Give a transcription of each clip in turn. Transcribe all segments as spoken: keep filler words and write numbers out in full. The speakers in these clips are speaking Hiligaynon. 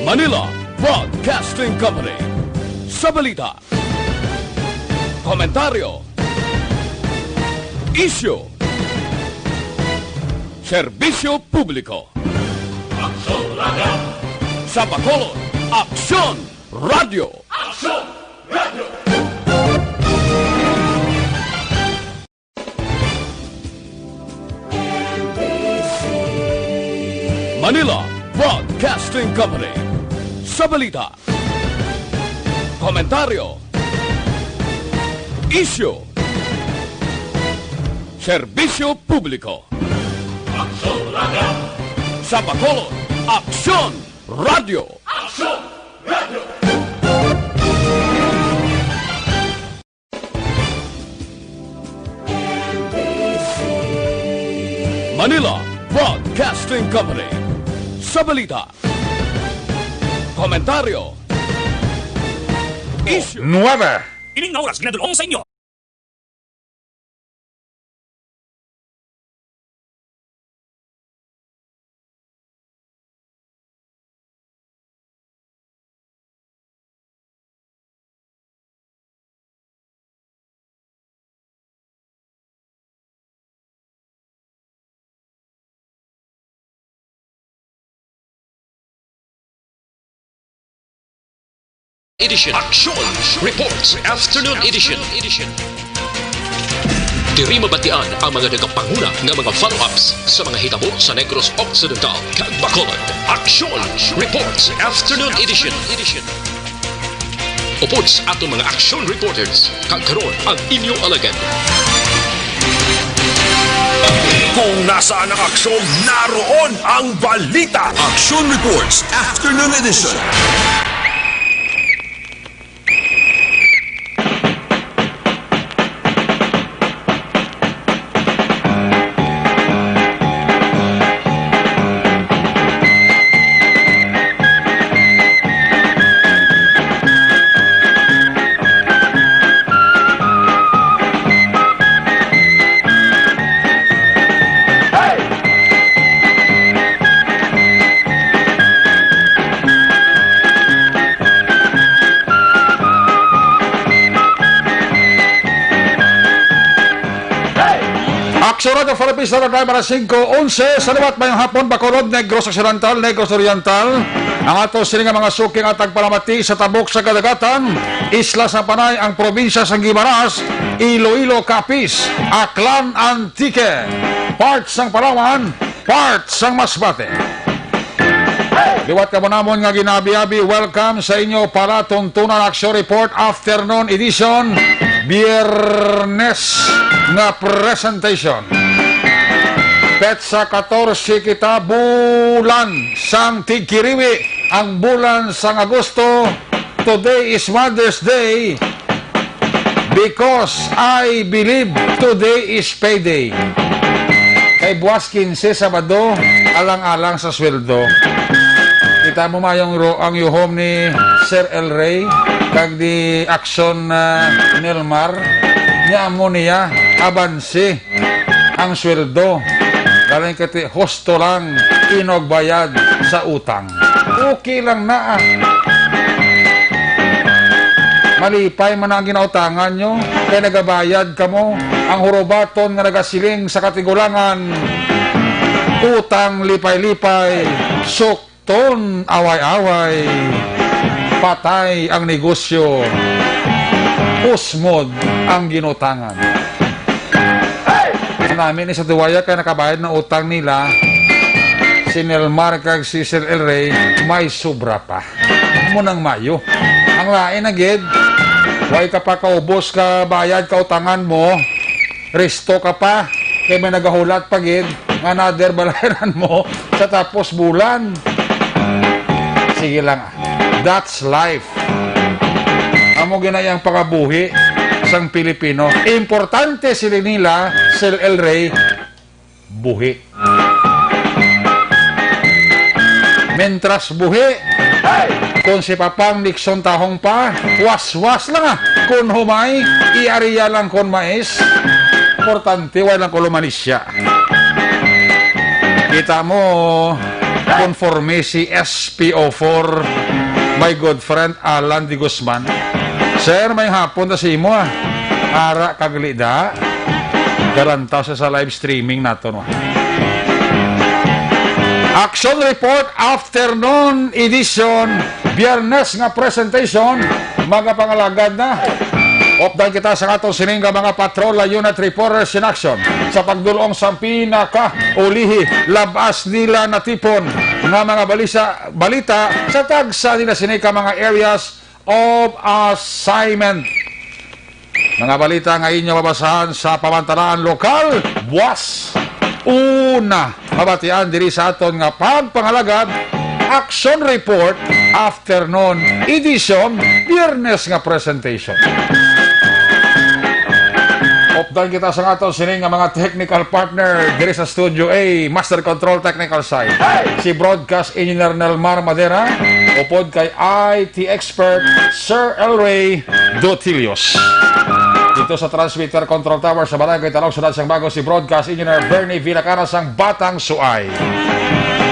Manila Broadcasting Company. Sa balita, komentaryo, isyu, serbisyo publiko. Aksyon Radio! Sa Bacolod, Aksyon Radio! Aksyon Radio! Manila Broadcasting Company. Sa balita, komentaryo, isyu, serbisyo publiko. Aksyon Radio! Sa Bacolod, Aksyon Radio! Aksyon Radio! Manila Broadcasting Company. Sa balita, komentaryo, isyu, nuwebe. Ining nga oras ginadul-ong sa inyo. Edition. Aksyon Reports Afternoon Edition. Diri mabatian ang mga nagapanguna nga mga follow-ups sa mga hitabo sa Negros Occidental kag Bacolod. Aksyon Reports Afternoon Edition. Upod sa aton mga aksyon reporters, kag karon ang inyo alagad. Kung nasaan ang aksyon, naroon ang balita. Action Reports Afternoon Edition. Aksyon Radyo Philippines, sa time, alas singko onse. Sa liwat, mayong hapon, Bacolod, Negros Occidental, Negros Oriental. Ang ato sini nga mga suking atag palamati sa tabok sa kadagatan, isla sa Panay, ang probinsya sang Guimaras, Iloilo, Capiz, Aklan, Antique, part sang Palawan, part sang Masbate. Liwat kamo namon nga ginabi-abi, welcome sa inyo palatuntunan Aksyon Report Afternoon Edition, Biyernes nga presentation. Petsa katorse kita, bulan sang tigkiriwi, ang bulan sang Agosto. Today is Mother's Day. Because I believe today is payday. Kay buwas kinse, Sabado, alang-alang sa sweldo. Kita mo mayong ro ang yuhom ni Sir El Rey kag ni Aksyon, ah, Nelmar. Nya amo niya, abanse ang sweldo. Galing kay ti husto lang inogbayad sa utang. Okay lang na, ah. Malipay man ang ginautangan nyo, kay nagabayad kamo. Ang hurubaton nga nagasiling sa katigulangan, utang lipay-lipay, sukton away-away, patay ang negosyo, usmod ang ginutangan. Nami ni sa duwaya kay nakabayad na utang nila, si Nelmar kag si Sir El Rey, may sobra pa. Amo nang mayo. Ang lain na gid, way ka pa kaubos ka bayad kautangan mo, resto ka pa, kay may nagahulat pa gid nga another balayran mo sa tapos bulan. Sige lang, ah. That's life. Amo ginay ang pangabuhi sang Pilipino. Importante sila nila, Sir El Rey, buhi. Mentras buhi, kung si Papang Nixon tahong pa, waswas lang, ah. Kung humay, iariya lang kung mais. Importante, way lang kulumanisya. Kita mo, Conforme si S P O four, my good friend Alan de Guzman. Sir, may hapon ta sa imo, ah. Ara kag lida. Garantaw sa, sa live streaming nato, no? Action Report Afternoon Edition, Biyernes nga presentation, mga pangalagad na. Updan kita sa aton sining nga mga patrol unit reporters in action sa pagdulong sa pinaka ulihi, labas nila natipon nga mga balisa, balita sa tagsa nila sini ka mga areas of assignment. Mga balita nga inyo mabasahan sa pamantalaan lokal, buwas. Una, mabatian diri sa aton nga pagpangalagad, Action Report, Afternoon Edition, Biyernes nga presentation. Updan kita sa aton sini nga mga technical partner diri sa Studio A, Master Control Technical Side. Si Broadcast Engineer Nelmar Madera, upod kay I T expert Sir Elray Dotilios. Dito sa Transmitter Control Tower sa Barangay Talog, Sudad sang Bago, si Broadcast Engineer Bernie Villacara sang Batang Suay.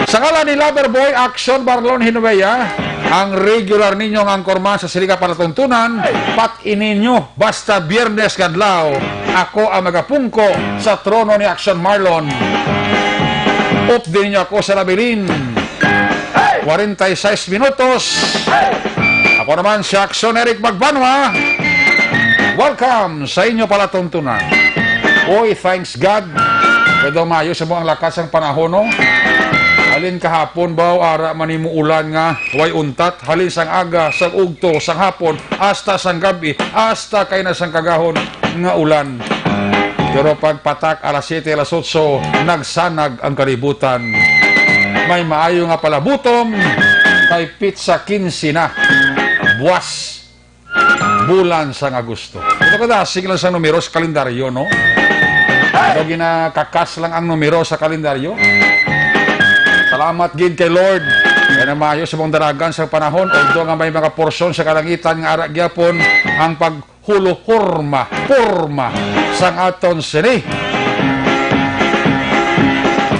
Sa ngalan ni Loverboy Action Barlon Hinueya, ang regular ninyo nga angkorman sa Silinga Palatuntunan, pat ininyo, basta Biyernes nga adlaw, ako ang magapungko sa trono ni Action Marlon. Updi ninyo ako sa Labilin. Kwarenta y seis minutos. Ako naman si Action Eric Magbanwa. Welcome sa inyo palatuntunan. Oy, thanks God. Kay daw maayo sa mo ang lakas sang panahon, no? Halin kahapon ba, ara man nimo ulan nga way untat. Halin sang aga, sang ugto, sang hapon, hasta sang gab-i, hasta kay na sang kagahon nga ulan. Pero pagpatak alas siyete, alas otso, nagsanag ang kalibutan. May maayo nga palabutom, kay pitsa kinse na. Buwas, bulan sang Agosto. Ito ka dasig lang sa numero sa kalendaryo, no? Ito ginakakas lang ang numero sa kalendaryo. Salamat gid kay Lord. Kaya na maayo sa mong daragan sa panahon, although nga may mga porsyon sa kalangitan nga ara gyapon ang paghuluhorma, porma sang aton sini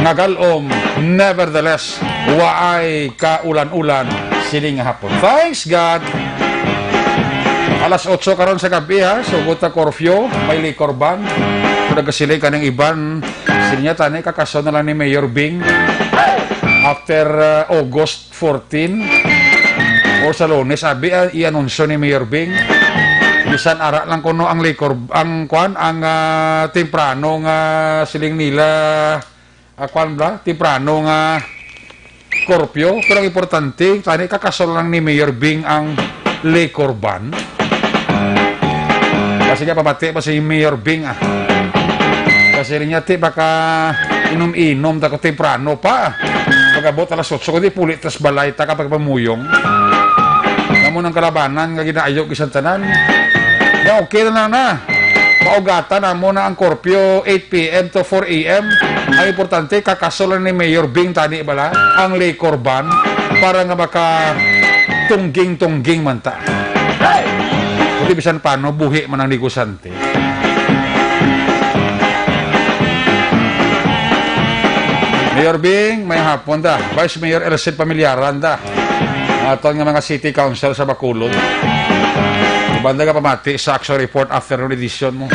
nga galom. Nevertheless, waay kaulan-ulan sini nga hapon. Thanks God. Alas otso karon sa gabi, ha, sugot na curfew, may liquor ban. Kung nagasiling kaning iban, sini niya tani, kakaso na lang ni Mayor Bing after, uh, August fourteen or sa Lunes, abi, ah, i-anunsyo ni Mayor Bing. Bisan ara lang kuno ang liquor, ang kwan, ang, ah, temprano nga siling nila, ah, kwan ba? Temprano nga curfew. Pero ang importante, tani, kakaso lang ni Mayor Bing ang liquor ban. Kasi nga, pamati pa si Mayor Bing, ah. Kasi rin niya, ti, baka inom-inom, tako temprano pa. Pag-abot alas otso, kundi puli, tas balay, ta kapag pamuyong. Amo nang kalabanan nga ginaayo, bisan tanan. Ya, okay na lang na. Maugatan na mo na ang curfew, eight p m to four a m. Ang importante, kakaso lang ni Mayor Bing tani bala ang liquor ban para nga maka tungging-tungging man ta. Kundi bisan paano, buhi man ang negosante. Mayor Bing, may hapon da. Vice Mayor Elcid Pamilyaran da. Aton nga mga city council sa Bacolod. Ibanda nga pamati sa Action Report Afternoon Edition mo.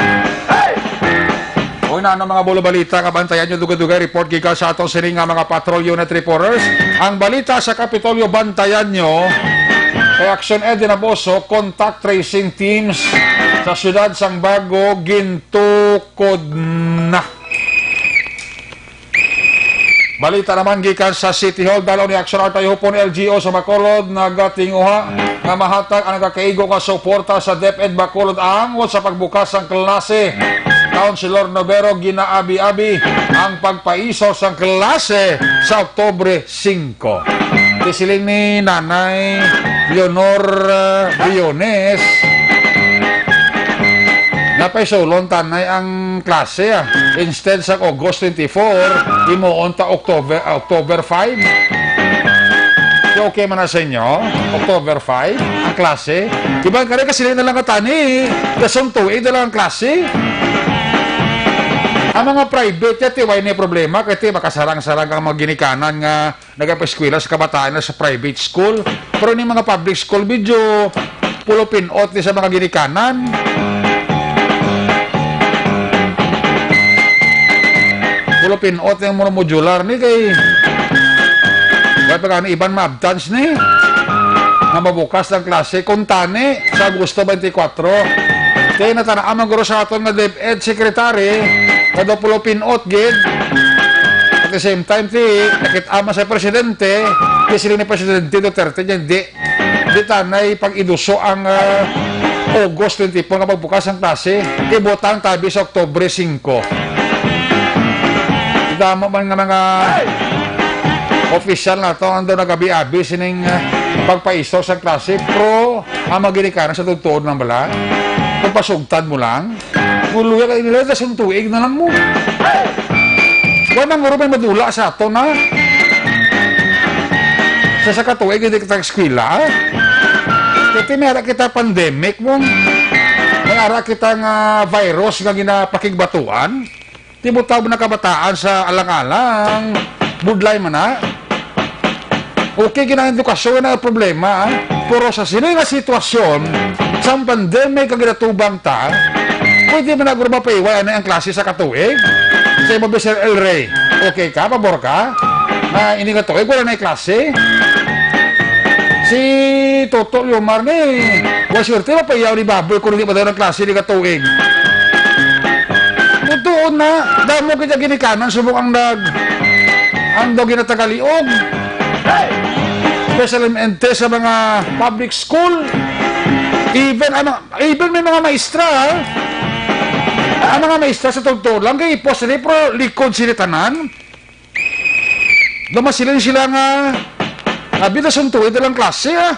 Uy, na ano, mga bulo balita nga bantayan nyo, dugay-dugay report gikan sa aton sini nga mga patrol unit reporters. Ang balita sa Kapitolyo, bantayan nyo. Kay Action Eddie Naboso, contact tracing teams sa siyudad sang Bago gintukod na. Balita naman gikan sa City Hall, dalaw ni Action Artayo Hupon, L G U sa Bacolod, nagatinguha nga mahatag ang nagakaigo nga suporta sa DepEd Bacolod angot sa pagbukas sang klase. Councilor Novero, ginaabi-abi ang pagpaiso sang klase sa Oktubre singko. Siling ni Nanay Leonor, uh, Briones, napaisulon tanay ang klase, ah. Instead sa August twenty-four, himuon ta October, ah, October five. So, okay man na sa inyo? October five, ang klase. Di ba, kani kasi na lang katani, kasong tuig na lang ang klase. Ang mga private, yati, way ni problema, kay ti, makasarang-sarang ang mga ginikanan nga nagapaeskwela sa kabataan na sa private school. Pero ni mga public school, medyo pulo pinot ni sa mga ginikanan. Pulo pinot ni ang mga modular ni kay wala pa gani iban maabtans ni nga mabukas ang klase kung tani sa Agosto twenty-four. Kaya natanaan man guro sa aton nga DepEd Secretary nga daw pulo pinot gid. At the same time, ti, nakit-a man sa presidente, ti sila ni Presidente Duterte, niya, di, di tanay pag-iduso ang, ah, August twenty-four nga pagbukas ang klase, ibutang tabi sa Oktubre singko. Damo man nga mga opisyal na to ang daw nagabi-abi sining, ah, pagpaiso sa klase, pro ang mga ginikanan sa tugtuon lang bala. Kung pasugtan mo lang, Kuluya ka nila, dasong tuig na lang mo. Wala nang urumay madula sa ato na. Sa sa katuig, hindi kita eskwela. Kaya may ara kita pandemic mo. May ara kita nga virus nga ginapakigbatuan. Tibutaw na kabataan sa alang-alang. Budlay man na. Okay, ginang edukasyon na problema, ah. Pero sa sini nga sitwasyon, sa pandemic ang ginatubang ta, pwede man na guro mapaiway ani ang klase sa katuig. Sa imo, Mister El Rey, okay ka? Pabor ka? Na ini nga tuig, wala na klase? Si Toto Yomar ni, wa swerte, mapaiyaw ni Baboy kung hindi madala ang klase ni katuig. Totoo na, damo kita ginikanan, subong ang nag, ang daw ginatagaliog. Especially sa mga public school. Even, ano, even may mga maestra, ha? Ang mga maestra sa tugtog lang, kay ipos sila, pero likod sila tanan. Dumasilin sila nga, abi na suntuid lang klase, ah.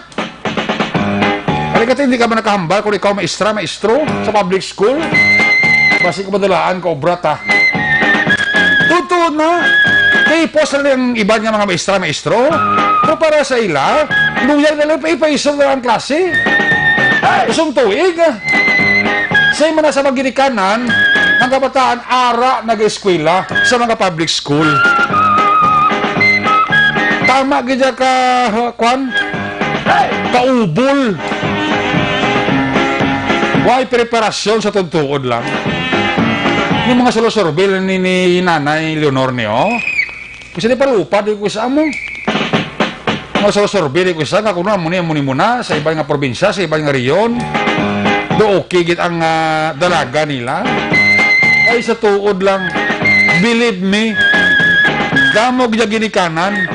Kali ka, hindi ka ba nakahambal kung ikaw maestra, maestro sa public school? Basi ka madalaan ka obra ta. Totoo na. Kay ipos na ang iban nga mga maestra, maestro. Pero para sa ila, luyag na lang pa ipaisog na ang klase. Usong tuig, ah. Sa imo na sa maginikanan, ang kabataan, ara nag-eskwela sa mga public school. Tama gid ka, kwan? Kaubol. Way preparasyon sa tugtuod lang. Yung mga solo-survey ni, ni Nanay Leonor niyo, kasi di pa lupa, di ko sa amo. Nga sa survey ko sa nga kuno amo ni, amo ni muna sa iban nga probinsya, sa iban nga rehiyon. Do okay gid ang, ah, dalaga nila. Ay, sa tuod lang, believe me, damo gid ginikanan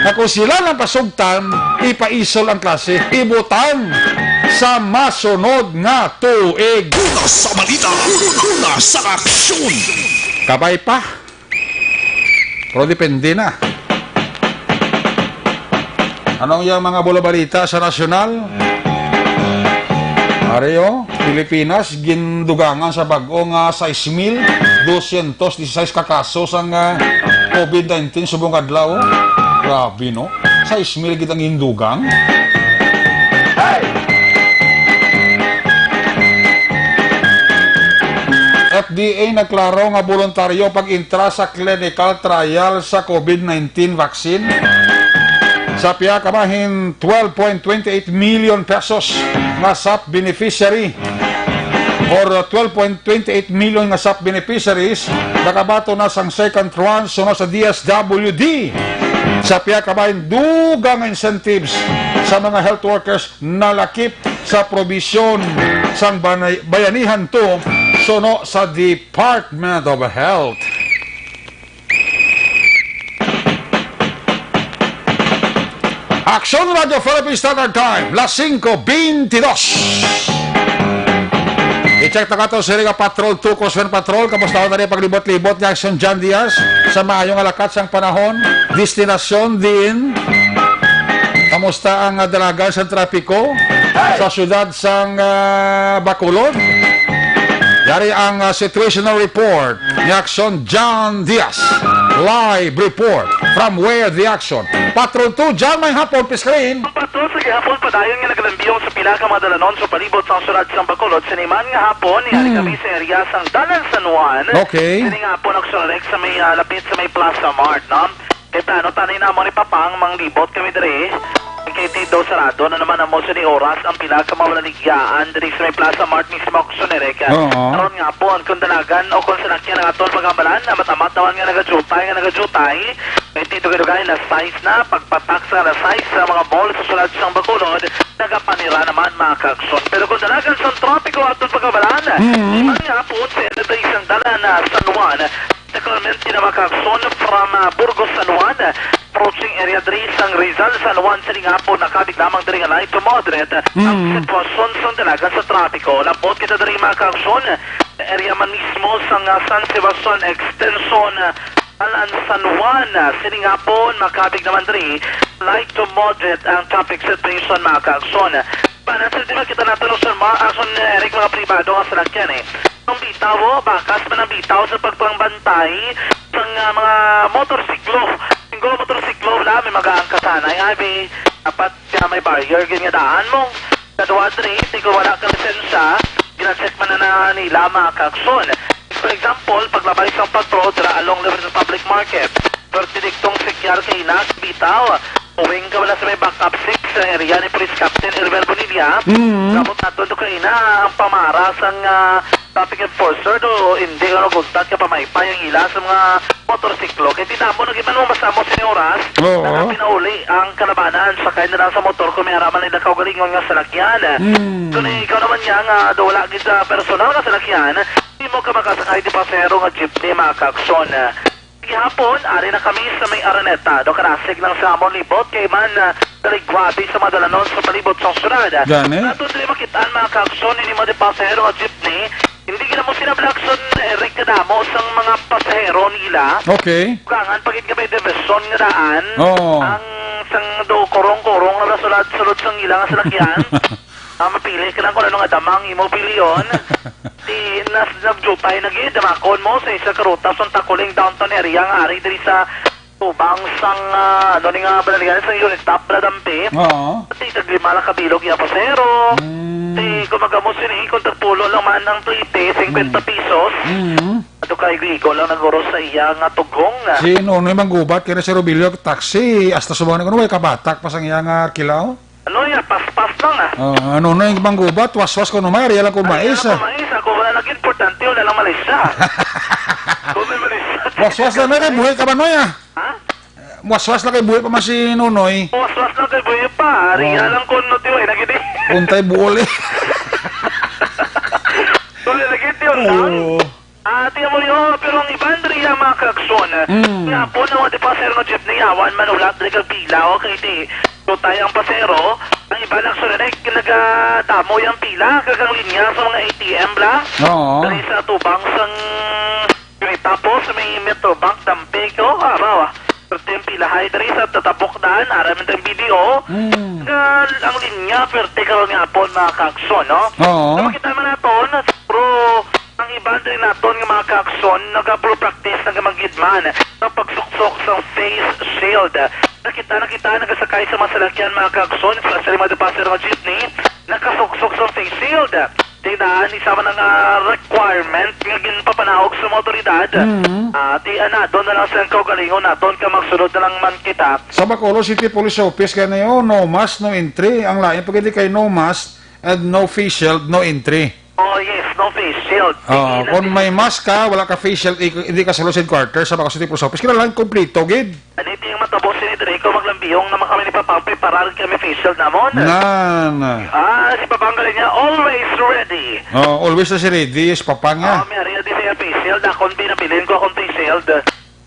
nga kung sila lang pasugtan, ipaisol ang klase, ibutang sa masunod nga tuig. Una sa balita, una sa aksyon. Kabay pa. Pero depende na. Anong yang mga bulabalita sa nasyonal? Ari, oh, Pilipinas, gindugangan sa bag-o nga sais mil dosyentos disisais ka kaso sang, ah, COVID nineteen subong adlaw, oh. Grabe, no? Sais mil gid ang indugang. F D A nagklaro nga boluntaryo pag-intra sa clinical trial sa COVID nineteen vaccine. Sa pihak ka bahin twelve point twenty eight million pesos nga sap beneficiary or twelve point twenty eight million nga sap beneficiaries nakabaton na sang second tranche suno sa D S W D. Sa pihak ka bahin dugang nga incentives sa mga health workers nalakip sa probisyon sang banay-, Bayanihan two suno sa Department of Health. Aksyon Radio Philippine Standard Time, las singko beintidos. I-check na kato sila nga Patrol two, Crosswind Patrol. Kamusta na rin paglibot-libot ni Aksyon John Diaz sa maayo nga lakat sang panahon, destinasyon diin? Kamusta ang, ah, dalagan sa trapiko sa siyudad sang, ah, Bacolod? Yari ang, ah, situational report ni Aksyon John Diaz. Live report from where the action Patrol two, John, may hapon, Piscalin. Ang patrol sa gihapon padayon nga nagalambiyong sa pila ka mga dalanon sa palibot sang syudad sang Bacolod. Sini man nga hapon, niari Hmm. kami sa area sang Dalan San Juan. Okay. Sini nga hapon, nagsurek sa may, ah, lapit sa may Plaza Mart, no? Kay plano tanay namo ni Papang, manglibot kami diri. Kay ti daw sarado na naman amo sini oras ang pila ka mga balaligya diri sa may Plaza Mart mismo, Action Eric. Oo. Karon nga hapon, kung dalagan o kung salakyan ang aton paghambalan, amat-amat naman nga nagadutay, nga nagadutay. May ti dugay-dugay na size na, pagpatak sa na size sa mga mall sa syudad sang Bacolod, nagapanira naman, mga ka-aksyon. Pero kung dalagan sang trapiko aton paghambalan, Mm. man nga hapon sa N T isang dalan na San Juan, particularmente na, mga ka-aksyon, from, ah, Burgos San Juan, approaching area diri sang Rizal San Juan, sining hapon nakabig lamang diri nga light to moderate ang Mm. sitwasyon sang dalagan sa trapiko. Labot kita diri, mga ka-aksyon, area man mismo sang, ah, San Sebastian Extension, ah, Alan San Juan, ah, sining hapon, makabig naman diri, light to moderate ang traffic situation, mga ka-aksyon. Para sa di makita nato, Action Ma-, Action Eric, mga pribado nga salakyan, eh. Ang bitaw, oh, bakas man ang bitaw sa pagpangbantay sa nga mga motorsiklo. Ang mga motorsiklo, wala, may mag-aangkasanay. Ay, may dapat nga may barrier, gid nga daan mo. Kadwa diri, di ko wala ka lisensya, gina-check man na, na nila, mga ka-aksyon. For example, paglabay sa patrol dira along Liberty Public Market, perti diktong sikyar kay Inas bitaw. Uwing ka wala sa may backup six sa area ni Police Captain Elmer Bonilla. Mm. Labot nato to kay Ina ang pamara sang, ah, traffic enforcer do hindi ano guntat ka pamaypay ang ila sa mga motorsiklo. Kay di namo nag-iban mo masamo sa oras. Oo. Nakapinauli ang kalabanan, sakay na lang sa motor kung may araman ay nakaugalingon nga salakyan. Mm. Kung ikaw naman niya nga do wala gid sa personal nga salakyan, di mo ka makasakay di pasahero nga jeepney, mga ka-aksyon. Gihapon, ari na kami sa may Araneta. Do karasig lang sa amon libot kay man, ah, taligwabi sa madalanon sa palibot sang syudad. Gani? Aton diri makitaan, mga ka-aksyon, ini mo di pasahero nga jeepney. Hindi gid mo sila blakson, Eric, kadamo sang mga pasahero nila. Okay. Kangan pa gid kami division nga daan. Oo. Ang sang do kurong-kurong na sulod-sulod sang ila nga salakyan. Ah, mapili ka lang kung ano nga damang imo pilion. Di nas-, nagjupay na gid, damakon mo sa isa ka ruta, sa Takuling downtown area nga ari diri sa tubang sang, ah, ano ni nga, balaligyan sa unit top na dampi. Oo. Di taglima lang kabilog iya pasero. Mm. Di, kung magamo sini, kung tagpulo lang man ang tuipi, singkwenta Mm. pesos. Mm. Ato kay Guigo lang naguro sa iya nga tugong. Si Nonoy Manggubat, kaya si Robilio, taxi, hasta subang na kuno, way kabatak pa sang iya nga kilaw. Ano ya, paspas lang, ah. Ah, ano na yung manggubat? Waswas ko no, may ariya lang ko Ay, mais, ano ah. pa mais? Ako wala naging importante, wala lang Malaysia. Kung may Malaysia. Waswas lang na kay buhay ka ba, Noy, ah? Ha? Waswas lang kay buhay pa man si Nonoy. Waswas lang kay buhay pa. Ariya Wow. lang kung no, tiway, nagidi. Untay buol, eh. Kung nagidi, yun, Oo. Ah, tiyan mo yun, pero ang iban diri ang mga kaaksyon. Mm. Nga po, no, di pasero nga jeepney, awan man ulat diri kag pila, okay, di. Tutay ang pasero, ang iban ang sunod ay nagadamo yung pila, kag ang linya sa mga A T M bla. Oo. Diri sa tubang sang Unit Tapos, may Metrobank, Dampig, oh, ah, bawa. Perting pilahay diri sa tatabok daan, aram ng B D O. Mm. Nga, ang linya, perte karon nga hapon, mga kaaksyon, no? Oo. So, makita man naton, siguro, ang iban diri naton nga mga kaaksyon, nagapro-practice na gamagid man sa pagsuksok sa face shield. Nakita, nakita, nagasakay sa mga salakyan, mga kaaksyon, especially mga passenger nga jeepney, nakasuksok sa face shield. Di na, ni sama na nga requirement nga ginpapanaog sa mga otoridad. Mm. Ah, di, ah, na, doon na lang sa kaugalingon naton ka magsunod na lang man kita. Sa Bacolod City Police Office, kaya na yun, no mask, no entry. Ang lain, pag hindi kay no mask and no face shield, no entry. Oh, yes, no face shield. Oh, Hindi na kung may mask ka, wala ka face shield, ik-, hindi ka sa Lucid Quarter, sa Bacolod City Police Office, kailangan kompleto, gid. Ano yung matabo sini diri ko maglambiyong naman kami ni Papang, preparar kami face shield namon. Na, na. Ah, si Papang galing niya, always ready. Oh, always na si ready, si Papang, Ah, ah. May ari di siya face shield, akong pinabilin ko akong face shield.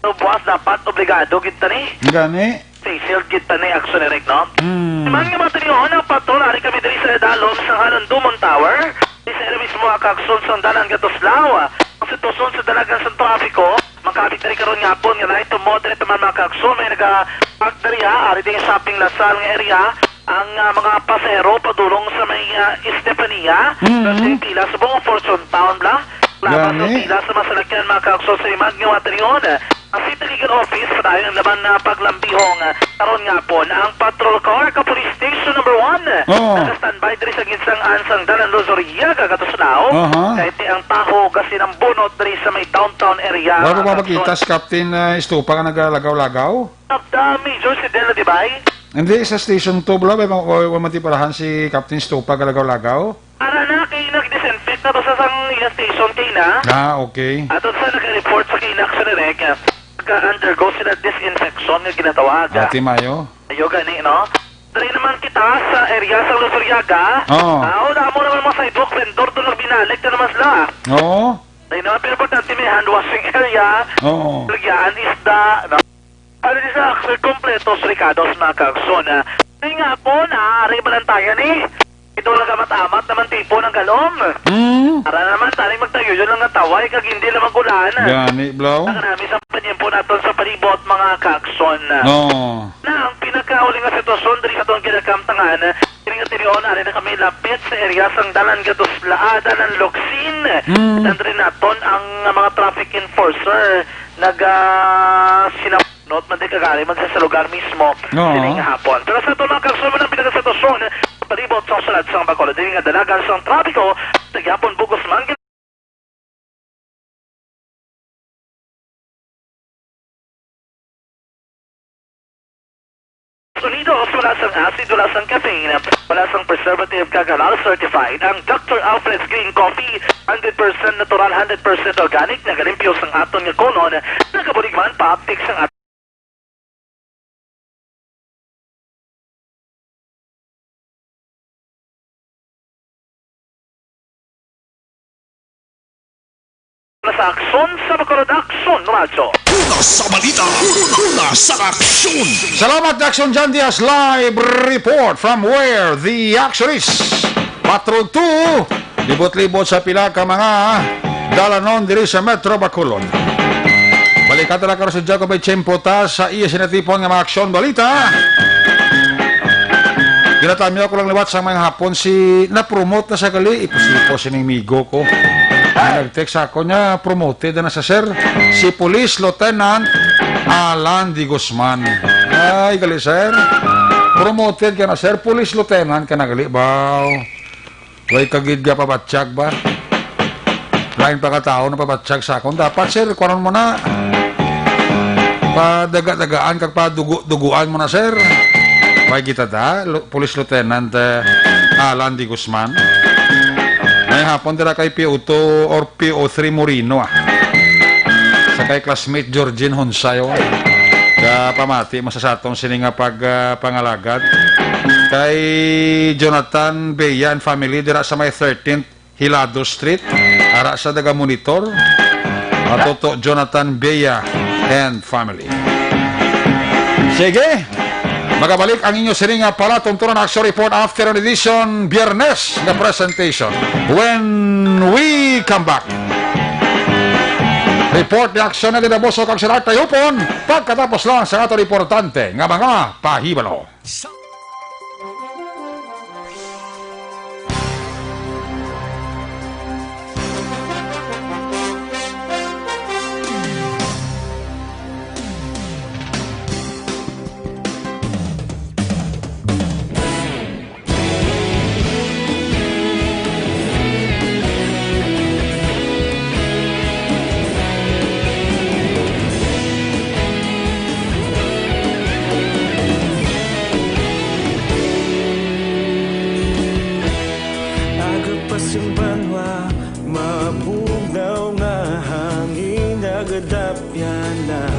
So, buwas dapat obligado gid ta ni. Gani? Face shield gid ta ni, action direct, no? Mm. Man nga mga tinion, ang patrol, ari kami diri sa dalom sa Halong Dumon Tower. Di sa area mismo ang kaaksyon sa dalan nga Tuslao. Ang sitwasyon sa dalagan sa trapiko, makabig diri karon nga hapon nga light to moderate naman mga kaaksyon. May naga-park diri, ah, ari din shopping La Salle nga area. Ang, ah, mga pasahero padulong sa may, ah, Estefania, Mm. sa pila subong Fortune Town bla. Labas sa Gani. pila sa mga salakyan, mga kaaksyon sa iman nga mga tinion. Ang City Legal Office, padayon naman na paglambihong, ah, karon nga hapon ang patrol car ka Police Station Number One. Oo. Naka-standby diri sa ginsangan sang Dalan Luzuriaga, Catoslao. Aha. Kay ti ang taho kasi nang bunot diri sa may downtown area, Wala pa mga ba makita kaagsoon. Si Captain, ah, Estupa nga nagalagaw-lagaw? Abda, Major Sidel, di ba? Hindi, sa Station two, bala, may mga, wa-, wa-, matiparahan si Captain Estupa galagaw-lagaw? Ara na, kay nag-disinfect na to sa sang iya station kay na. Ah, okay. Ato sa nag-report sa kay Nax Direk, ah, nag-undergo sila disinfection nga ginatawag. Ate Mayo? Ayo gani, no? Dali naman kita sa area sa Luzuriaga. Oo. Ah, o, damo naman mga sidewalk vendor doon nagbinalik na naman sila. Oo. Dali naman, pero importante may hand washing area. Oo. Lugyan, isda, no? Ano di sa Axel, kompleto sa Ricados, mga kaagsoon, ah. Ay nga po, naaari balantayan eh. Ito lang kamat-amat naman tipo ng galong. Mm. Para naman, tayo magtayo yun lang nga taway, kag hindi lang magulan. Gani, Blau. Ang nami sa panyempo naton sa palibot, mga kaagsoon. No. Na ang pinakauli nga sitwasyon diri sa atong kinakamtangan, diri nga tinion, ari na kami lapit sa area sang Dalan Gaduslaa, Dalan Locsin. Mm. Nandri naton ang mga traffic enforcer, naga, sina-, Not man din kagari man sa, sa lugar mismo, Oo. Sining hapon. Pero sa ito, mga kaagsoon, ang pinakasitwasyon, palibot sa sulod sang Bacolod, dili nga dalagan sang trapiko, sa gihapon, bugos man, Unidos, wala sang acid, wala sang caffeine, wala sang preservative, kag halal certified ang Doctor Alfred's Green Coffee, hundred percent natural, hundred percent organic, nagalimpyo sang aton nga kunon, nagabulig man pa, aptik sang Sa Aksyon sa Bacolod, Aksyon Radyo. Una sa balita, una sa aksyon. Salamat, Aksyon John Diaz. Live report from where the action is. Patrol two, libot-libot sa pila ka mga dalanon diri sa Metro Bacolod. Balikan ta na karon si Jacob H. Chempo ta sa iya sinatipon nga mga aksyon balita. Ginatamyaw ko lang liwat sa mga hapon si, na-promote na sa gali, ipos-ipos sining migo ko. Ang nag-text sa ako niya, promoted na sa sir. Si Police Lieutenant Alan de Guzman. Ay, gali, sir. Promoted ka na, sir. Police Lieutenant ka na gali, baw. Way ka gid ga pabatyag ba? Lain pa ka tawo na pabatyag sa akon. Dapat, sir, kuwanon mo na. Padaga-dagaan kag padugo-duguan mo na, sir. Way kita da, Lu-, Police Lieutenant, eh, Alan de Guzman. May hapon dira kay P O two or P O three Moreno, ah. Sa kay classmate Georgine Honsayo. Ka pamati mo sa satong sini nga pag, ah, pangalagad. Kay Jonathan Bea and family dira sa may thirteenth Hilado Street, ara sa taga-monitor, Matuto Jonathan Bea and family. Sige, magabalik ang inyo sini nga palatuntunan action report after edition, Biyernes nga presentation. When we come back, report ni aksyon na dinabosok ang sirat tayupon pagkatapos lang sa ato importante nga mga pahibalo. Aga pa sing banwa, mabugnaw nga hangin nagadapyan na.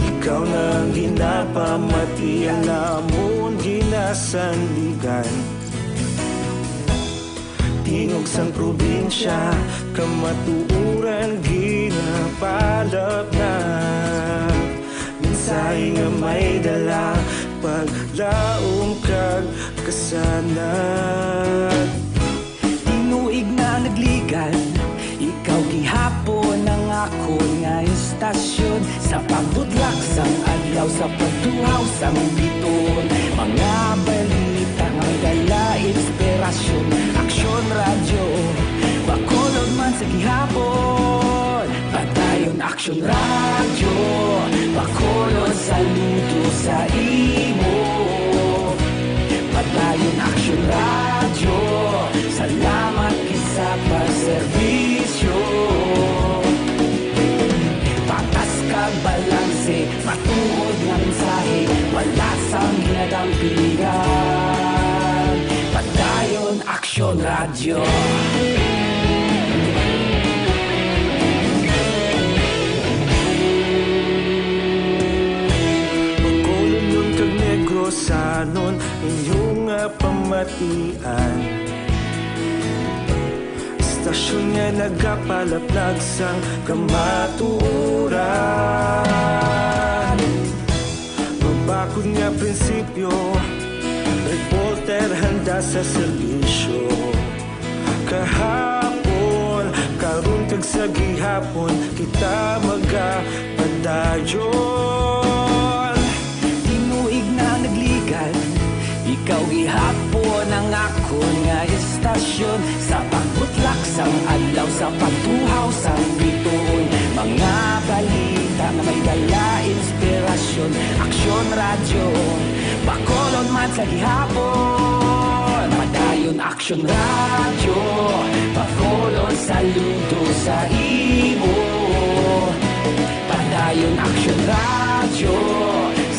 Ikaw na ang ginapamati, ang amon ginasandigan. Tingog sang probinsya, kamatuoran ginapalapnap. Mensahe nga may dala, paglaom kag kasanag. Tinuig na nagligan, ikaw gihapon ang akon nga istasyon. Sa pagbutlak sang adlaw, sa pagtuhaw sang biton, mga balita nga dala inspirasyon. Aksyon Radyo, Bacolod man sa gihapon. Padayon Aksyon Radyo, Bacolod. Bacolodnon kag Negrosanon, inyo nga pamatian. Istasyon nga nagapalaplag sang kamatuoran. Mabakod nga prinsipyo, reporter handa sa serbisyo. Kahapon, karon kag sa gihapon, kita magapadayon. Tinuig na nagligan, ikaw gihapon ang akon nga istasyon. Sa pagbutlak sang adlaw, sa pagtuhaw sang bituon, mga balita nga may dala inspirasyon. Aksyon Radyo, Bacolod man sa gihapon. Padayon Aksyon Radyo, Bacolod, saludo sa imo. Padayon Aksyon Radyo,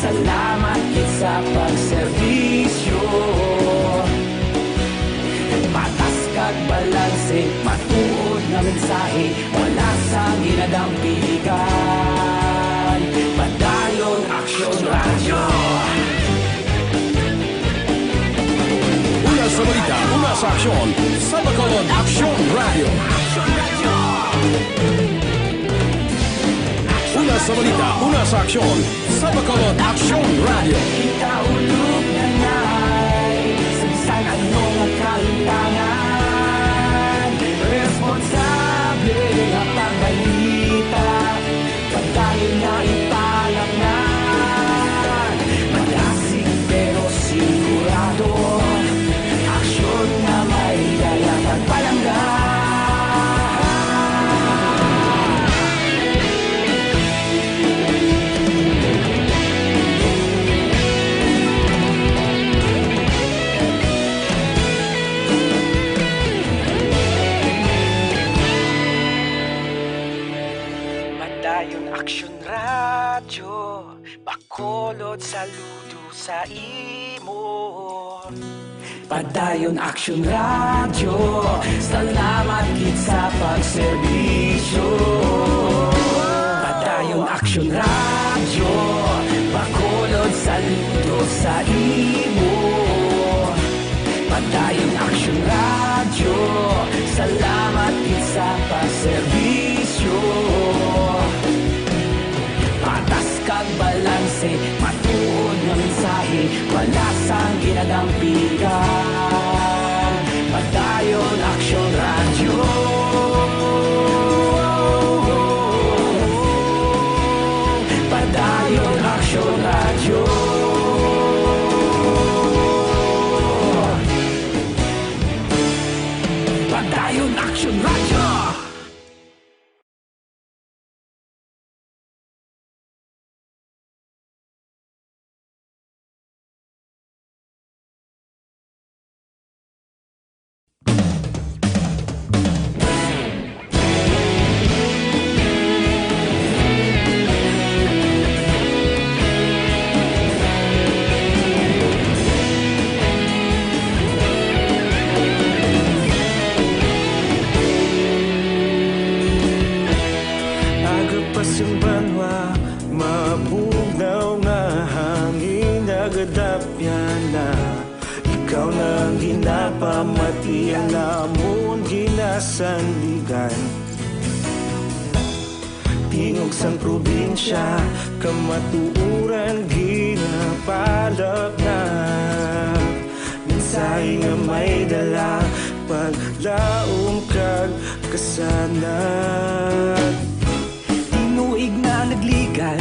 salamat gid sa pagserbisyo. Patas kag balanse, matuod nga mensahe, wala sang ginadampigan. Padayon Aksyon Radyo. Una sa balita, una sa aksyon, sa Bacolod Aksyon Radyo. Una sa balita, una sa aksyon, sa Bacolod Aksyon Radyo. Kita ulog na nay, sa bisan ano nga kahitangan, responsable nga pagbalita. Padayon na ipalangnan, malasig pero sigurado. Aksyon nga may dala kag palangga. Padayon Aksyon Radyo, Bacolod, saludo sa imo. Padayon Aksyon Radyo, salamat gid sa pagserbisyo. Padayon Aksyon Radyo, Bacolod, saludo sa imo. Padayon Aksyon Radyo, salamat gid sa pagserbisyo. Patas kag balanse, matuod nga mensahe, wala sang ginadampigan. Padayon Aksyon Radyo. Padayon Aksyon Radyo. Padayon Aksyon Radyo. Aga pa sing banwa, mabugnaw nga hangin nagadapyan na. Ikaw na ang ginapamatian namon ginasandigan. Tingog sang probinsya, kamatuoran ginapalapnap. Mensahe nga may dala, paglaom kag kasanag. Tinuig na nagligan,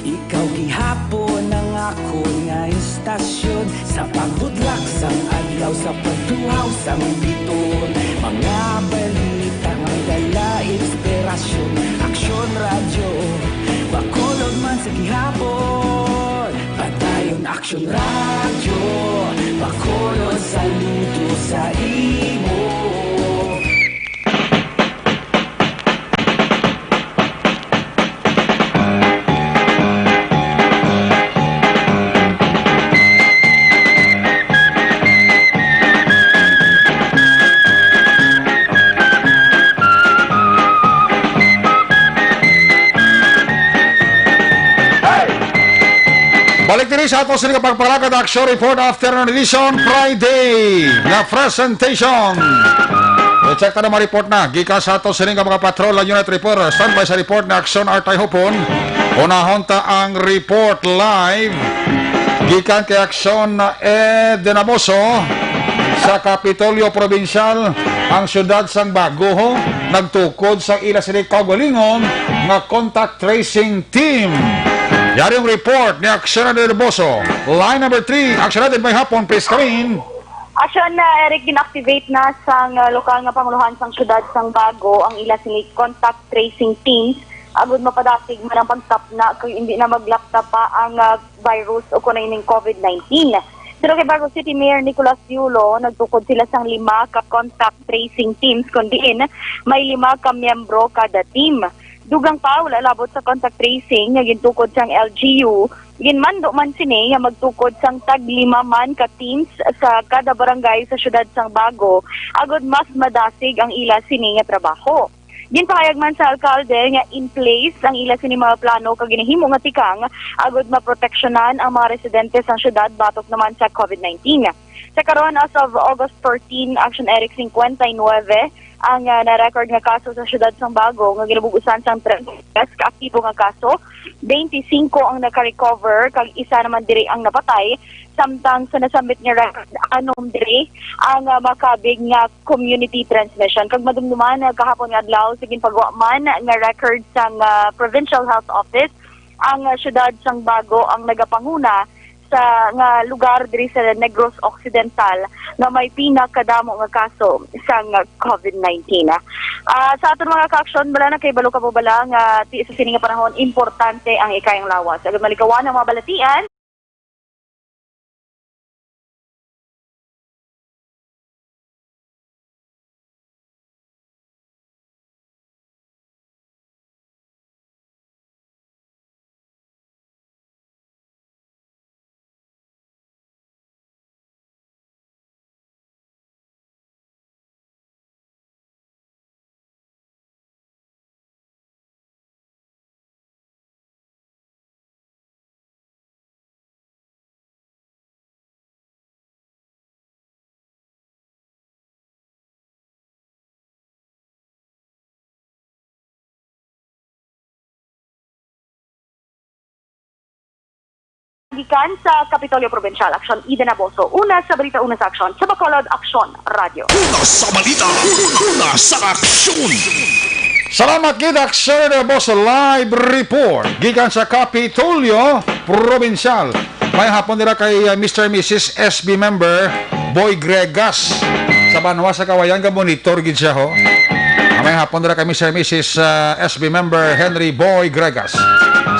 ikaw gihapon ang akon nga istasyon. Sa pagbudlak sang adlaw, sa pagtuhaw sang biton, mga balita nga may dala inspirasyon. Aksyon Radyo, Bacolod man sa gihapon. Padayon Aksyon Radyo, Bacolod, saludo sa imo. Balik diri sa ato sini nga pagpalakad, Action Report Afternoon Edition, Friday nga presentation. I-check ta na mga report na gikan sa ato sini nga mga patrol unit report. Standby sa report na Action Artay Hopon. Unahon ta ang report live gikan kay Action Ed Denamoso sa Kapitolyo Provincial, ang siyudad sang Bago, ho, nagtukod sa ila sini kaugalingon nga contact tracing team. Yari ang report ni Action Ed Denamoso. Line number three, Action Ed, may hapon, please come in. Action na, Eric, gin-activate na sang, uh, lokal nga pangulohan sang siyudad sang Bago ang ila sini contact tracing teams agud mapadasig man ang pagtapna kag hindi na maglapta pa ang, uh, virus o kuno ining COVID nineteen. Pero kay Bago City Mayor Nicolas Yulo, nagtukod sila sang lima ka contact tracing teams, kon diin may lima ka miyembro kada team. Dugang pa, wala labot sa contact tracing nga gintukod sang L G U, ginmando man sini nga magtukod sang tag lima man ka teams sa kada barangay sa siyudad sang Bago, agud mas madasig ang ila sini nga trabaho. Ginpahayag man sa alkalde nga in place ang ila sini mga plano kag ginahimo nga tikang agud maproteksyonan ang mga residente sang siyudad batok naman sa COVID nineteen. Sa karon, as of August fourteen, Action Eric, singkwenta y nuebe ang, ah, na-record nga kaso sa siyudad sang Bago nga ginabug-usan sang treinta y tres ka aktibo nga kaso, twenty-five ang naka-recover kag isa naman diri ang napatay, samtang sa nasambit nga record, anom diri ang, ah, makabig nga community transmission. Kag madumduman, ah, kahapon nga adlaw, sa ginpagwa man nga record sang, ah, Provincial Health Office, ang, ah, siyudad sang Bago ang nagapanguna sa nga lugar diri sa Negros Occidental nga may pinakadamo nga kaso sang COVID nineteen. Ah, sa aton mga ka-aksyon, bala na kay balo ka po bala nga ti sa sini nga panahon importante ang ikayang lawas. Agud malikawan ang mga balatian. Gikan sa Kapitolyo Provincial, Action Eden Aboso. Una sa balita, una sa aksyon. Sa Bacolod, Aksyon Radyo. Una sa balita, una sa aksyon. Salamat gid, Action Eden Aboso. Live report gikan sa Kapitolyo Provincial. May hapon nila kay, uh, Mister Missus S B member Boy Gregas sa banwa sa Kawayan, ga-monitor gid siya, ho. Ah, may hapon nila kay Mister Missus, uh, S B member Henry Boy Gregas.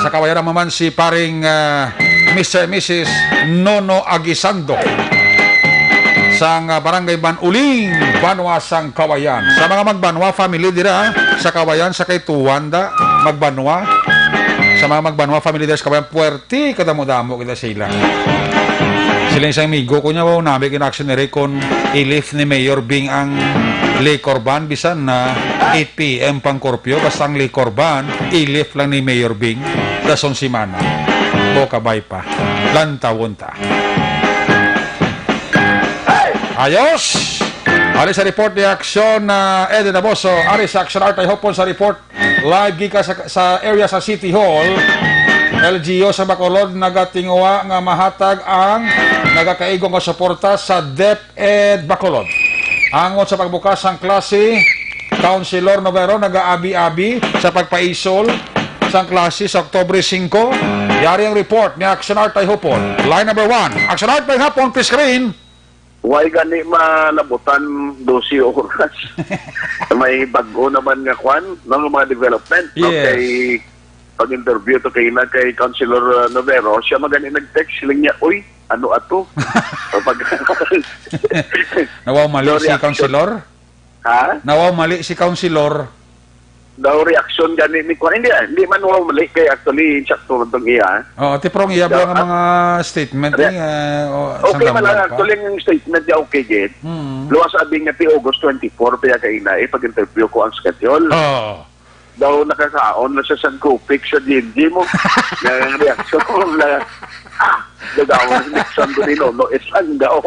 Sa Kawayan naman si paring, uh, Mister Missus Nono Aguisando sang, uh, Barangay Ban-uling, banwa sang Kawayan. Sa mga magbanwa family dira sa Kawayan, sa kay Tuwanda, magbanwa. Sa mga magbanwa family dira sa Kawayan, puwerte, kadamo-damo kita sila. Sila isang amigo ko niya, wow, nabi kinaksyon ni Ray kon i-lift ni Mayor Bing ang liquor ban, bisan na eight p m pang curfew, basta ang liquor ban, i-lift lang ni Mayor Bing. Dason semana. Boka bay pa. Lantawon ta. Ayos! Ari sa report ni Aksyon na Eden Aboso. Ari sa Aksyon Art, I hope po sa report. Live gikan sa, sa area sa City Hall, L G U sa Bacolod nagatinguha nga mahatag ang nagakaigo nga suporta sa DepEd Bacolod. Angon sa pagbukas sang klase, Councilor Novero nagaabi-abi sa pagpaisol sang klase sa Oktubre singko. Yari ang report ni Action Art Tayhupon. Line number one. Action Art, may hapon, please screen. Way gani malabutan dose oras. May bag-o naman nga kwan, no, mga development, no? Yes. Kay pag-interview to kay na kay Councilor, uh, Novero, siya magani nag-text, siling niya, "Uy, ano ato?" Pag Nawaw mali So, si reaction. Councilor? Ha? Nawaw mali si Councilor. Daw reaction gani ni kwan. Hindi, ah, hindi man wow mali kay actually insakto man tong iya. Oo, ti prong iya Daw, bala nga ah, mga statement rea-, ni, eh, o, okay sang man lang, damlag pa. Actually, ang statement niya okay gid. Mm. Luwas abi nga ti August twenty-four pa ya kaina, eh, pag-interview ko ang schedule. Oo. Daw nakakaon na siya sa Copic sa G N G mo. Na ang reaction na, ah, gagawin ni Sandro Dino, no, isang daw.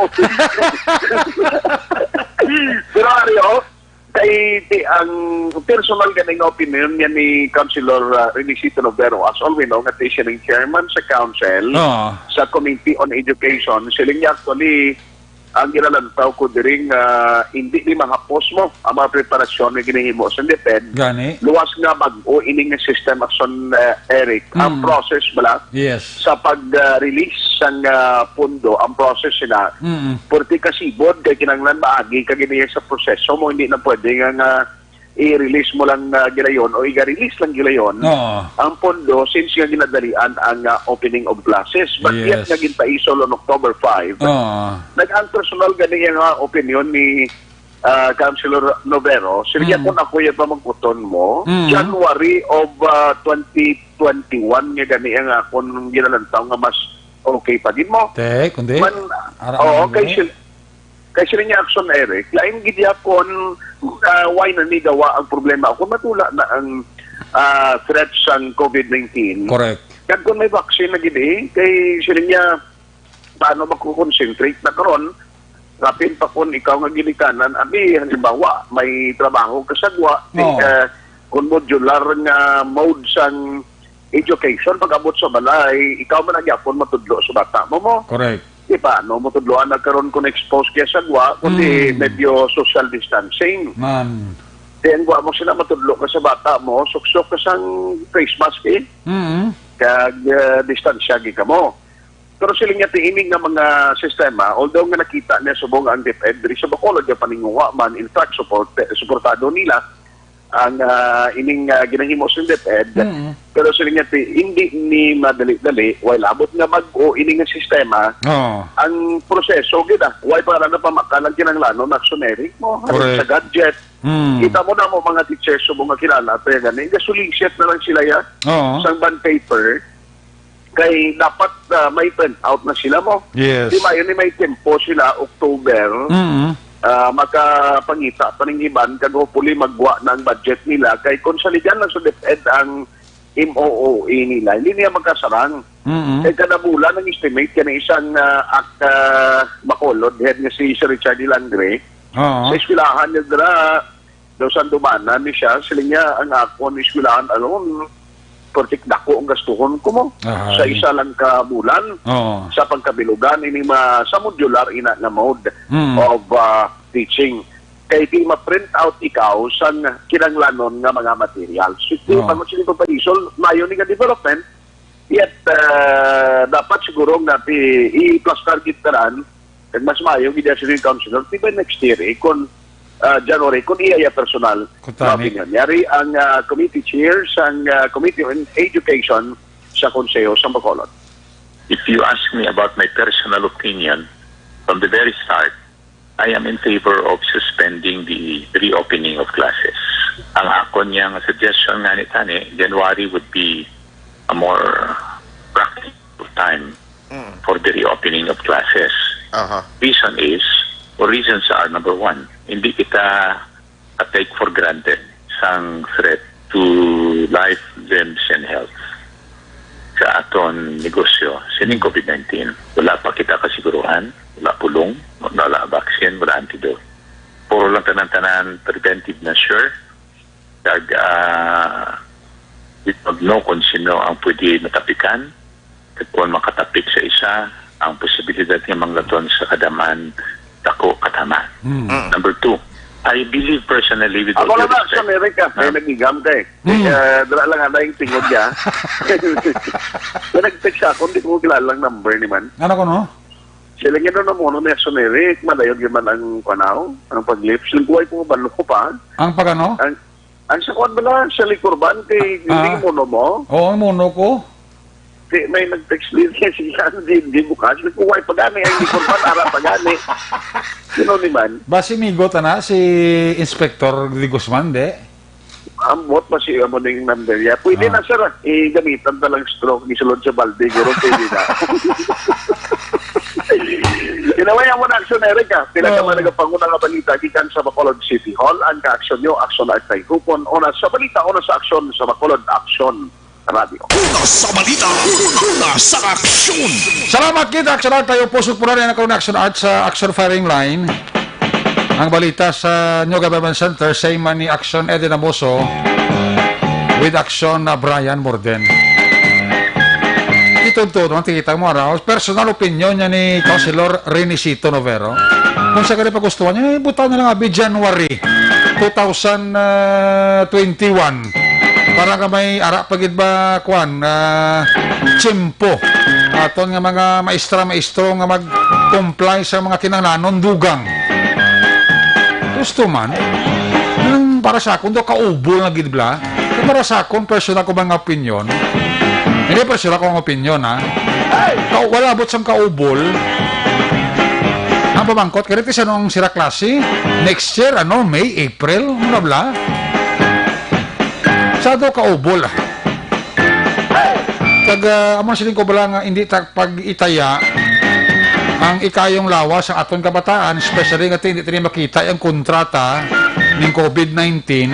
Pero ari, oh, kay ti, ang personal gani nga opinion niya ni Councilor, ah, Renisito Novero, as all we know, nga ti siya ning chairman sa council, Oo. sa Committee on Education, siling niya actually, ang ginalantaw ko diri nga hindi ni mahapos mo ang mga preparasyon nga ginahimo sa DepEd. Gani? Luwas nga bag-o ini nga system, Action, eh, Eric. Ang Mm. process bala Yes. sa pag-release sang, ah, pondo, ang process sila, Mm. purti kasibod kay kinahanglan maagi ka gid sa proseso mo, hindi na pwede nga, nga i-release mo lang, ah, gilayon o i-release lang gilayon Oo. ang pondo since nga ginadalian ang, ah, opening of classes. But yet Yes. nga ginpaisol on October five, Oo. nag-, ang personal gani nga opinion ni, ah, Councilor Novero, sige, Mm. kung ako yung pamangkuton mo, Mm. January of, ah, twenty twenty-one nga gani ang akon ginalantaw nga mas okay pa gid mo. Te, kundi? Man, Ara, oo, ano kay gani? sil-, kay sila niya Action, Eric, lain gid yapon, ah, why na ni gawa ang problema kung matula na ang, ah, threat sang COVID nineteen. Correct. Kag kung may vaccine na gid, eh, kay sila niya, paano ba ko concentrate na karon? Kapin pa kung ikaw nga ginikanan, abi, halimbawa, may trabaho ka sa gwa, di, Oo. eh, kung modular nga mode sang education, pag-abot sa balay, ikaw man ang yapon matudlo sa bata mo, mo. Correct. Di, paano mo tudloan na karon kung expose kaya sa gwa, kundi Mm. medyo social distancing. Man. Di, ang gwa mo sila matudlo ka sa bata mo, suksok ka sang face mask, eh. Mm. Kag, eh, distansya gi ka mo. Pero siling niya, ti, ini nga mga sistema, although nga nakita niya subong ang DepEd diri sa Bacolod, nga paninguha man, in fact, support, suportado nila ang, ah, ining, ah, ginahimo sa DepEd. Mm. Pero siling niya, ti, hindi ni madali-dali, while abot nga bag-o ini nga sistema, Oo. ang proseso gid, ah, why para na pamakal ang kinahanglanon, Action, Eric, mo? Correct. Sa gadget. Mm. Kita mo na mo mga teachers subong nga kilala, pero gani, gasulisit na lang sila, ya, Oo. sang bond paper. Kay dapat, ah, may print out na sila mo. Yes. Di ba, yun, may tempo sila, October, Mm. ah, makapangita pa ning iban, kag hopefully magwa na ang budget nila. Kay kung saligan lang sa DepEd ang M O O A nila, hindi niya magkasarang. Mm. Kay kada bulan ang estimate, kaya isang, ah, ak-, ah, Bacolod, head nga si Sir Richard Hilangre, Oo. sa eskwelahan niya dira, daw sandumanan ni siya, siling niya, ang akon eskwelahan alone, pertik dako ang gastuhon ko mo Ahay. sa isa lang ka bulan Oo. sa pagkabilugan ini ma-, sa modular ina nga mode Mm. of, ah, teaching. Kay di ma-print out ikaw sang kinanglanon nga mga materials. So, di Oo. pa mo sila pagpanisol, mayo ni nga development, yet, ah, dapat siguro nga ti-, i-plus target tanan, kag mas maayo gid ang city councilor, di ba next year, eh, kung, ah, January, kung iya iya personal Kutani. na opinion. Yari ang, ah, committee chair sang, ah, Committee on Education sa Konseho sa Bacolod. If you ask me about my personal opinion, from the very start, I am in favor of suspending the reopening of classes. Ang akon niya nga suggestion nga ni tani, January would be a more practical time Mm. for the reopening of classes. Aha. Reason is, or reasons are, number one, hindi kita a take for granted sang threat to life, limbs, and health sa aton negosyo sining COVID nineteen. Wala pa kita kasiguruhan, wala pulong, wala vaccine, wala antidote. Puro lang tanan-tanan preventive measure. Kag, ah, di pa no kung sino ang pwede matapikan. Kag kung makatapik sa isa, ang posibilidad nga manglaton sa kadaman dako katama. Mm. Mm. Number two, I believe personally with all Ako due lang na, respect, Action, Eric, ah, kay Ah. nagigam kay. Mm. Eh, dala lang ana yung tingog niya. Kung nag-text ako, hindi ko kilala ang number ni man. Ano ko, no? Sila nga doon namuno ni Action, Eric, madayog yun man ang panaw, ang pag-lips. Nagkuhay ko, balo ko pa. Ang pagano? Ang, ang sa kuwan bala, sa Licorban, kay Ah. hindi muno mo. Oo, ang muno ko. Di, may nag-text din kay si Jan, di, di bukas. Nagkuhay pa gani, ang Licorban, ara pa gani. Sino ni man? Ba si Migo tana, si Inspector de Guzman, di? Ambot pa si amo ning number niya. Pwede Ah. na, sir, ah. Igamitan na lang stroke, gisulod sa balde, guro, pwede na. Inaway, amo na, Action, Eric, ah. Pila ka Oo. mga nagapanguna nga balita gikan sa Bacolod City Hall. Ang ka-aksyon nyo, aksyon na kay Hupon. Una sa balita, una sa aksyon sa Bacolod, aksyon. Radyo. Una sa balita, una sa aksyon. Salamat kita, Action Art. Tayo po, sugpunan na karon Action Art sa Action Firing Line. Ang balita sa New Government Center, say man ni Action Eddie Namoso with Action na Brian Morden. Ito to, naman tikita mo, araw. Personal opinion niya ni Councilor Renisito Novero. Kung sa kanya pagustuhan niya, eh, butang na lang abi January two thousand twenty-one. Para nga may ara pa gid ba, kwan, ah, tiyempo. Aton nga mga maestra, maestro nga mag-comply sa mga kinahanglanon, dugang. Gusto man. Ang para sa akon, do kaubol na gid bla. Kung para sa akon, personal ko mga opinion. Hindi, personal ko ang opinion, ha. Ka wala abot sang kaubol. Ang pamangkot, kaya sa nung sira klase, next year, ano, May, April, muna bla. Sa do kaubol. Kag, ah, amo na siling ko bala nga hindi ta pag-itaya ang ikayong lawas sa aton kabataan, especially nga ti-, hindi tini makita ang kontrata ning covid nineteen,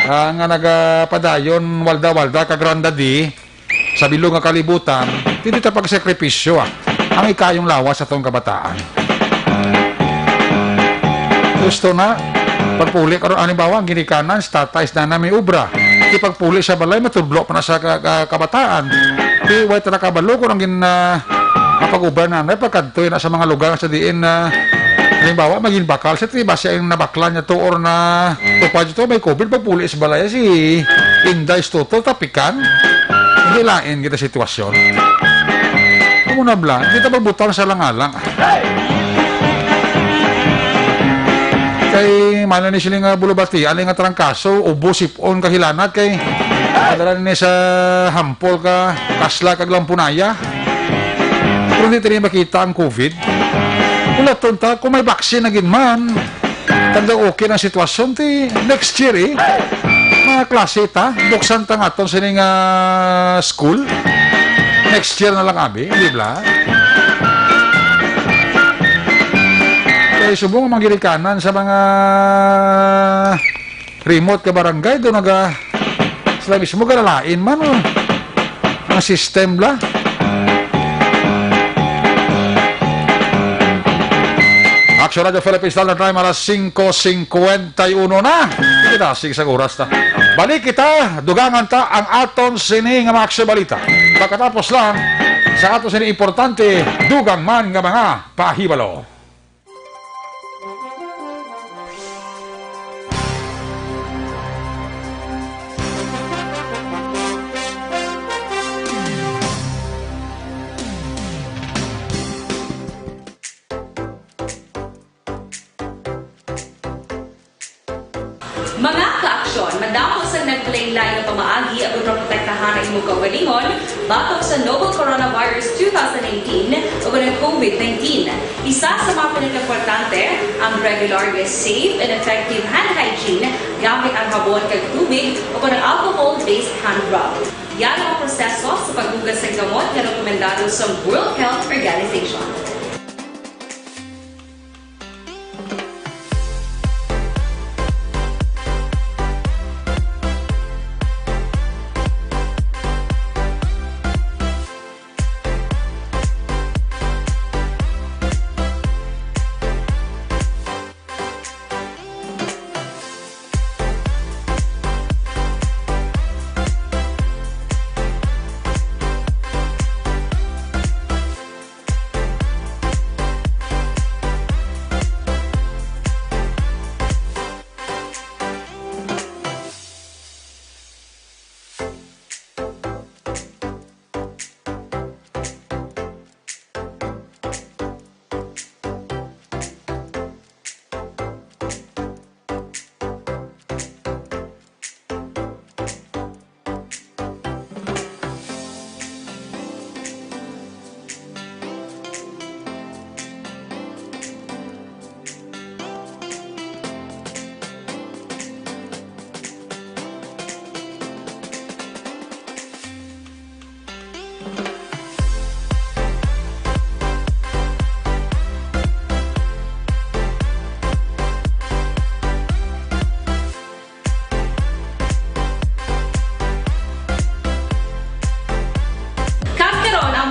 ah, nga nagapadayon walda-walda kag randadi sa bilog nga kalibutan, hindi ta pagsakripisyo, ah, ang ikayong lawas sa atong kabataan. Gusto na, pagpuli karon, halimbawa, ang ginikanan, si tatay, si nanay may obra. Ipagpuli sa balay, matudlo pa na sa ka-, ka-, kabataan. Di, way ta nakabalo kung ang gin-, ah, ang pag-obra nanay, pagkadto na sa mga lugar sa diin na, halimbawa, maging bakal siya, di ba siya yung nabakla niya to or na tupad to, may covid, pagpuli sa balay, si Inday Stoto, tapikan. Hindi lain kita sitwasyon. Amo na bla, hindi ta magbutang sa lang-alang. Kay mana ni sila nga bulubati, ali nga trangkaso, ubo, sip-on, kahilanat, kay padala ni sa hampol ka, kasla, kag lampunaya. Pero hindi tayo makita ang covid. Kung laton ta, kung may vaccine na gid man, tanda okay na ang sitwasyon, ti next year, eh. Mga klase ta, buksan ta nga aton sining, ah, school. Next year na lang, abi, di ba? Kaya subong ang mga ginikanan sa mga remote ka barangay, do naga, sila mismo galalain man, oh. Ang system bla. Action Radio Philippines Standard Time, alas singko singkwenta y uno na. Kita, sige sa oras ta. Balik kita, dugangan ta ang aton sini nga mga aksyon balita. Pagkatapos lang sa aton sini importante, dugang man nga mga pahibalo. Mga ka-aksyon, madamo sang naglain-lain nga pamaagi aron maprotektahan ang imong kaugalingon batok sa novel coronavirus two thousand nineteen o ang covid nineteen. Isa sa mga pinakaimportante, ang regular nga safe and effective hand hygiene gamit ang habon kag tubig o ang alcohol-based hand rub. Yan ang proseso sa paghugas sa gamot nga rekomendado sa World Health Organization.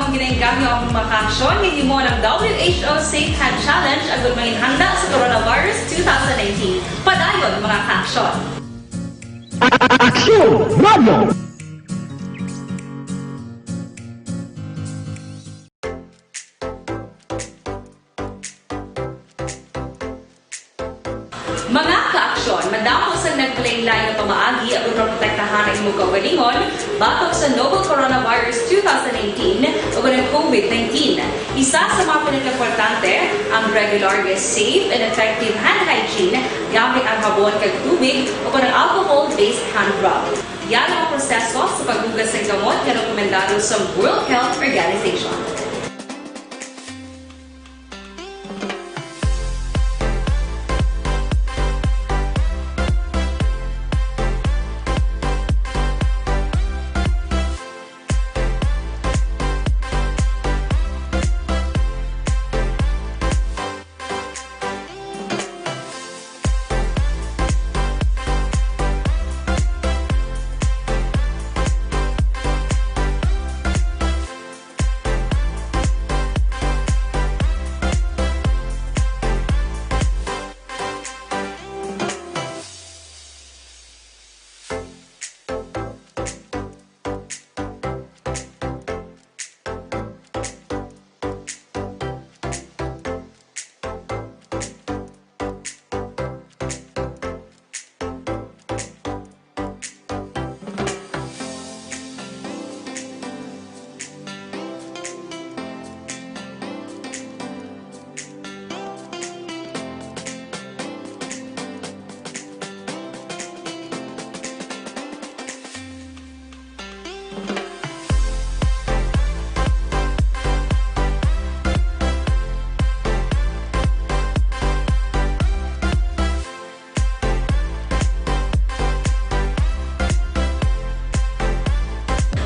Ginaengganyo ang mga kaaksyon nga hinimo ng W H O Safe Hand Challenge agud manginhanda sa coronavirus two thousand nineteen. Padayon, mga kaaksyon. Aksyon Radio! Mga kaaksyon, madamo sang nagkalainlain nga pamaagi agud maprotektahan ang imong kaugalingon batok sa novel coronavirus two thousand nineteen o ang COVID nineteen. Isa sa mga pinakaimportante ang regular nga safe and effective hand hygiene gamit ang habon kag tubig o ang alcohol-based hand rub. Yari ang proseso sa paghugas sang gamot nga rekomendado sa World Health Organization.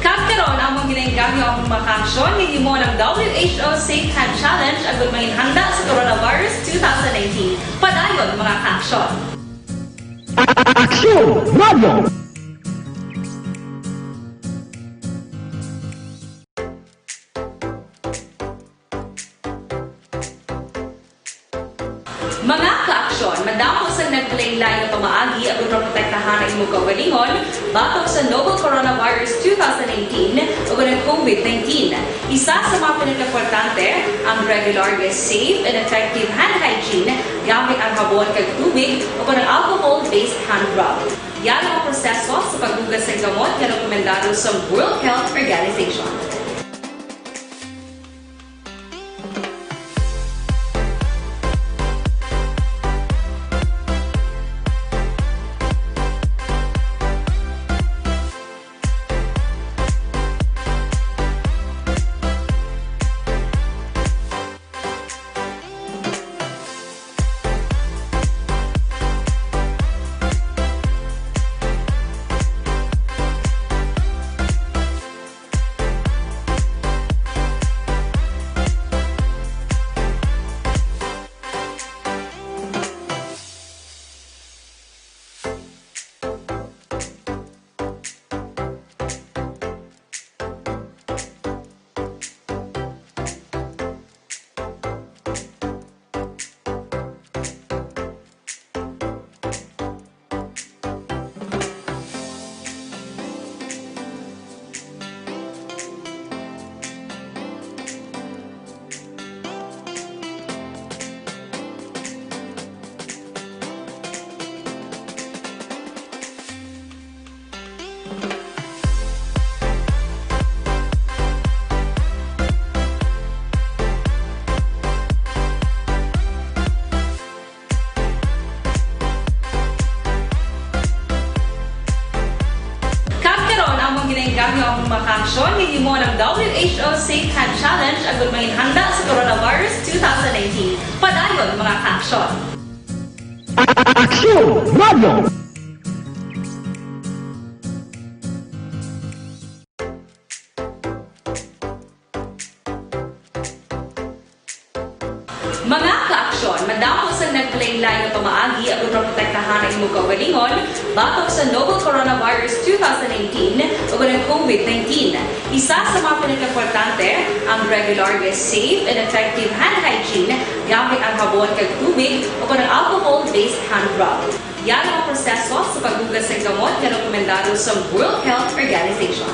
Kag karon, amon ginaengganyo ang mga kaaksyon nga hinimo ng W H O Safe Hand Challenge agud manginhanda sa coronavirus two thousand nineteen. Padayon, mga kaaksyon. Aksyon Radio! Mga kaaksyon, madamo sang nagkalainlain nga pamaagi agud maprotektahan ang imong kaugalingon batok sa novel coronavirus two thousand nineteen o ang COVID nineteen. Isa sa mga pinakaimportante ang regular nga safe and effective hand hygiene gamit ang habon kag tubig o ang alcohol-based hand rub. Yari ang proseso sa paghugas sang gamot nga rekomendado sa World Health Organization. Kag karon, amon ginaengganyo ang mga kaaksyon nga hinimo ng W H O Safe Hand Challenge agud manginhanda sa coronavirus two thousand nineteen. Padayon, mga kaaksyon. Aksyon Radio! Mga kaaksyon, madamo sang nagkalainlain nga pamaagi agud maprotektahan ang imong kaugalingon batok sa novel coronavirus two thousand nineteen o ang COVID nineteen. Isa sa mga pinakaimportante ang Regular nga safe and effective hand hygiene gamit ang habon kag tubig o kon ang alcohol-based hand rub. Yan ang proseso sa paghugas sang kamot nga rekomendado sa World Health Organization.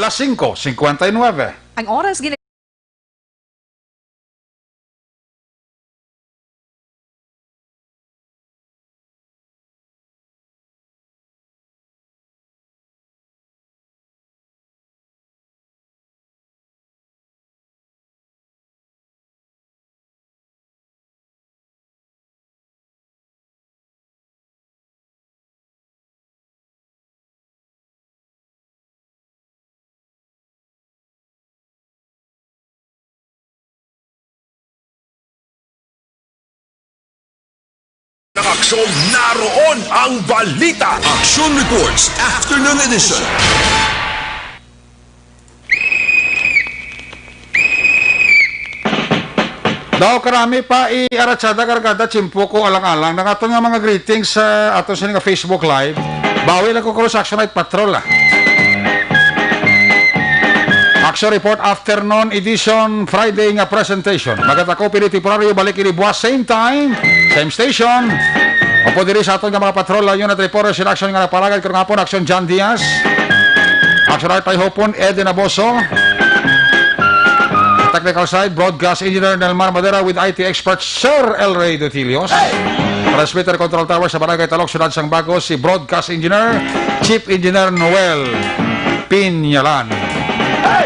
Las singko singkwenta y nuebe. Ang oras gina- Ng Aksyon, naroon ang balita. Aksyon Reports, Afternoon Edition. Daw karami pa i Arachada Kargada Chimpuko alang-alang. Nang aton nga mga greetings sa aton sini nga Facebook Live. Bawi lang ko, Cruz Action Night Patrol, ah. Action Report Afternoon Edition, Friday nga presentation. Magatakopi ni temporaryo, balik ini buwas, same time, same station. Opo diri sa aton nga mga patrol, unit reporter, sin Action nga nagpalagad karong hapon, Action John Diaz. Action Art Hopon, Eden Aboso. Technical side, broadcast engineer Nelmar Madera with I T expert Sir El Rey Dutilios. Transmitter control tower sa Barangay Talok, Siyudad sang Bago, si broadcast engineer, Chief Engineer Noel Pinyalan.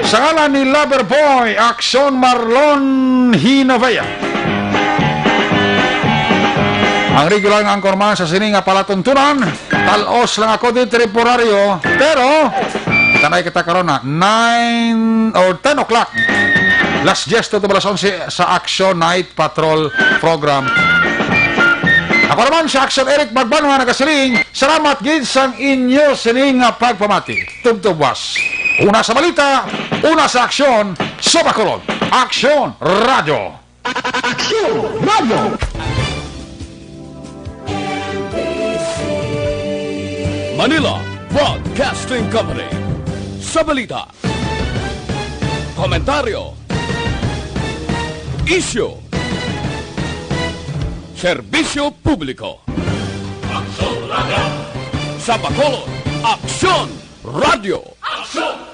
Sa ngalan ni Lover Boy, Aksyon Marlon Hinovea. Ang regular nga anchorman sa sini nga palatuntunan, tal-os lang ako di temporaryo, pero tanay kita karon na nine or ten o'clock. Las diez to, to alas onse sa Action Night Patrol Program. Ako naman si Action Eric Magbanwa nagasiling, salamat gid sang inyo sining nga pagpamati. Tubtob buwas. Una sa balita, una sa aksyon, sa Bacolod. Aksyon Radio. Aksyon Radio. Manila Broadcasting Company. Sa balita, komentaryo, isyu, serbisyo publiko. Aksyon Radio. Sa Bacolod, Aksyon Radio. Aksyon!